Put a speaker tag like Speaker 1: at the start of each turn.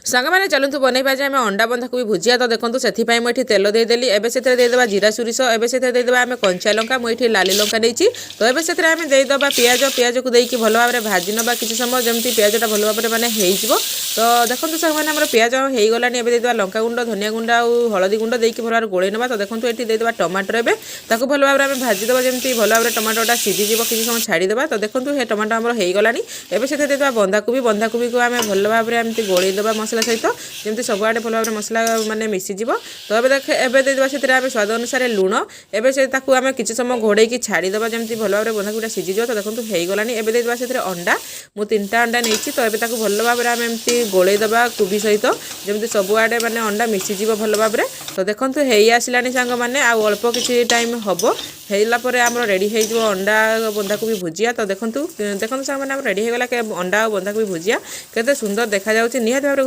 Speaker 1: ସାଙ୍ଗମାନେ, ଚାଲନ୍ତୁ ବନେଇବା ଯେ ଆମେ ଅଣ୍ଡା ବନ୍ଧାକୋବି ଭୁଜିଆ। ତ ଦେଖନ୍ତୁ, ସେଥିପାଇଁ ମୁଁ ଏଠି ତେଲ ଦେଇଦେଲି। ଏବେ ସେଥିରେ ଦେଇଦେବା ଜିରା, ସୋରିଷ। ଏବେ ସେଥିରେ ଦେଇଦେବା ଆମେ କଞ୍ଚା ଲଙ୍କା। ମୁଁ ଏଠି ଲାଲି ଲଙ୍କା ନେଇଛି। ତ ଏବେ ସେଥିରେ ଆମେ ଦେଇଦେବା ପିଆଜ। ପିଆଜକୁ ଦେଇକି ଭଲ ଭାବରେ ଭାଜି ନେବା କିଛି ସମୟ, ଯେମିତି ପିଆଜଟା ଭଲ ଭାବରେ ମାନେ ହେଇଯିବ। ତ ଦେଖନ୍ତୁ ସାଙ୍ଗମାନେ, ଆମର ପିଆଜ ହେଇଗଲାଣି। ଏବେ ଦେଇଦେବା ଲଙ୍କା ଗୁଣ୍ଡ, ଧନିଆ ଗୁଣ୍ଡ ଆଉ ହଳଦୀ ଗୁଣ୍ଡ ଦେଇକି ଭଲ ଭାବରେ ଗୋଳେଇ ନେବା। ତ ଦେଖନ୍ତୁ, ଏଠି ଦେଇଦେବା ଟମାଟର। ଏବେ ତାକୁ ଭଲ ଭାବରେ ଆମେ ଭାଜିଦେବା, ଯେମିତି ଭଲ ଭାବରେ ଟମାଟୋଟା ସିଝିଯିବ। କିଛି ସମୟ ଛାଡ଼ିଦେବା। ତ ଦେଖନ୍ତୁ, ହେ ଟମାଟୋ ଆମର ହେଇଗଲାଣି। ଏବେ ସେଥିରେ ଦେଇଦେବା ବନ୍ଧାକୋବି। ବନ୍ଧାକୋବିକୁ ଆମେ ଭଲ ଭାବରେ ଏମିତି ଗୋଳେଇ ଦେବା ମସଲା ସହିତ, ଯେମିତି ସବୁଆଡ଼େ ଭଲ ଭାବରେ ମସଲା ମାନେ ମିଶିଯିବ। ତ ଏବେ ଦେଖ, ଏବେ ଦେଇଦେବା ସେଥିରେ ଆମେ ସ୍ୱାଦ ଅନୁସାରେ ଲୁଣ। ଏବେ ସେ ତାକୁ ଆମେ କିଛି ସମୟ ଘୋଡ଼େଇକି ଛାଡ଼ିଦେବା, ଯେମିତି ଭଲ ଭାବରେ ବନ୍ଧାକୋବିଟା ସିଝିଯିବ। ତ ଦେଖନ୍ତୁ, ହେଇଗଲାଣି। ଏବେ ଦେଇଦେବା ସେଥିରେ ଅଣ୍ଡା। ମୁଁ ତିନିଟା ଅଣ୍ଡା ନେଇଛି। ତ ଏବେ ତାକୁ ଭଲ ଭାବରେ ଆମେ ଏମିତି ଗୋଳେଇ ଦେବା କୋବି ସହିତ, ଯେମିତି ସବୁଆଡ଼େ ମାନେ ଅଣ୍ଡା ମିଶିଯିବ ଭଲ ଭାବରେ। ତ ଦେଖନ୍ତୁ, ହେଇ ଆସିଲାଣି ସାଙ୍ଗମାନେ। ଆଉ ଅଳ୍ପ କିଛି ଟାଇମ୍ ହେବ, ହେଇଲା ପରେ ଆମର ରେଡ଼ି ହେଇଯିବ ଅଣ୍ଡା ବନ୍ଧାକୋବି ଭୁଜିଆ। ତ ଦେଖନ୍ତୁ, ଦେଖନ୍ତୁ ସାଙ୍ଗମାନେ, ଆମର ରେଡ଼ି ହେଇଗଲା ଅଣ୍ଡା ଆଉ ବନ୍ଧାକୋବି ଭୁଜିଆ। କେତେ ସୁନ୍ଦର ଦେଖାଯାଉଛି। ନିହାତି ଭାବରେ